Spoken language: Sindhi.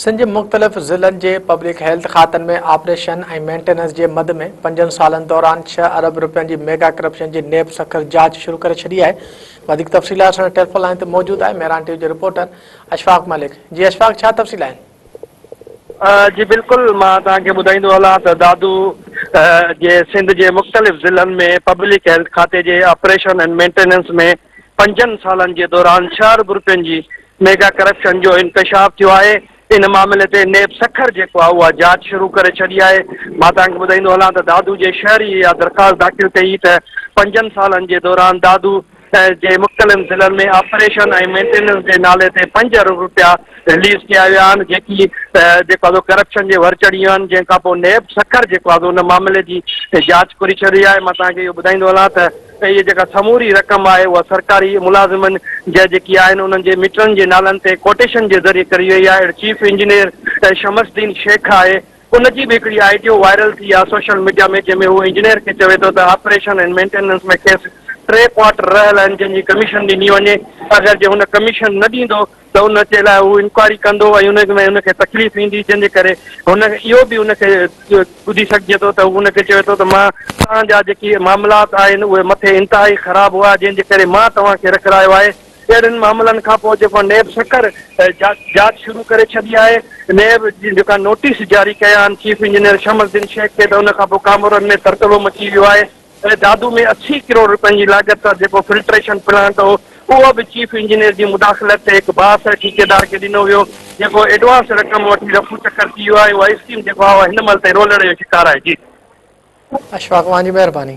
سنڌ جي مختلف ضلعن جي پبلڪ هيلٿ کاتن ۾ آپريشن ۽ مينٽيننس جي مد ۾ پنجن سالن دوران ڇهه ارب رپين جي ميگا ڪرپشن جي نيب سکر جاچ شروع ڪري ڇڏي آهي. وڌيڪ تفصيل لاء اسان جو ٽيليفون لائين تي موجود آهي مهراڻ ٽي وي جو رپورٽر اشفاق ملڪ. جي اشفاق ڇا تفصيل آهن؟ جي بلڪل مان توهان کي ٻڌائيندو هلان ته دادو جي سنڌ جي مختلف ضلعن ۾ پبلڪ هيلٿ کاتي جي آپريشن ۽ مينٽيننس ۾ پنجن سالن جي دوران ڇهه ارب رپين جي ميگا ڪرپشن جو انڪشاف ٿيو آهي، ان معاملي تي نيب سکر جيڪو آهي اها جاچ شروع ڪري ڇڏي آهي، مان توهان کي ٻڌائيندو هلان ته دادو جي شهري اها درخواست داخل ڪئي ته پنجن سالن جي دوران دادو جي مختلف ضلعن ۾ آپريشن ۽ مينٽيننس جي نالي تي پنج ارب رپيا رليز ڪيا ويا آهن جيڪي جيڪو آهي ڪرپشن جي ور چڙهي ويا آهن جنهن کان پوء نيب سکر جيڪو آهي ان معاملي جي جاچ ڪري ڇڏي آهي مان توهان کي اهو ٻڌائيندو هلان ته ته هيء جيڪا سموري رقم آهي اها سرڪاري ملازمن جا جيڪي آهن انهن جي مٽن جي نالن تي ڪوٽيشن جي ذريعي ڪري وئي آهي اهڙو چيف انجنيئر شمس الدين شيخ آهي ان جي به هڪڙي آڊيو وائرل ٿي آهي سوشل ميڊيا ۾ جنهن ۾ هو انجنيئر کي چوي ٿو ته آپريشن ۽ مينٽيننس ۾ کيس ٽي ڪوارٽر رهيل آهن جنهن جي ڪميشن ڏني وڃي اگر جي هن ڪميشن نه ڏيندو ته ان جي لاء هو انڪوائري ڪندو ۽ ان ۾ ان کي تڪليف ايندي جنهن جي ڪري هن اهو به ان کي ٻڌي سگهجي ٿو ته هو ان کي چوي ٿو ته مان توهان جا جيڪي معاملات آهن اهي مٿي انتهائي خراب هئا جنهن جي ڪري مان توهان کي رکرايو آهي اهڙن معاملن کان پوء جيڪو نيب سکر جاچ شروع ڪري ڇڏي آهي نيب جيڪا نوٽيس جاري ڪيا آهن چيف انجنيئر شمس الدين شيخ کي ته ان کان پوء ڪامورن ۾ ترتلو مچي ويو آهي ۽ دادو ۾ 80 ڪروڙ رپين جي لاڳت سان جيڪو فلٽريشن پلانٽ هو اهو به چيف انجنيئر جي مداخلت تي هڪ بااثر ٺيڪيدار کي ڏنو ويو جيڪو ايڊوانس رقم وٺي رفو چڪر ٿي ويو آهي اها اسڪيم جيڪو آهي اها هن مهل تائين رولڙي جو شڪار آهي جي. اشفاق اوهان جي مهرباني.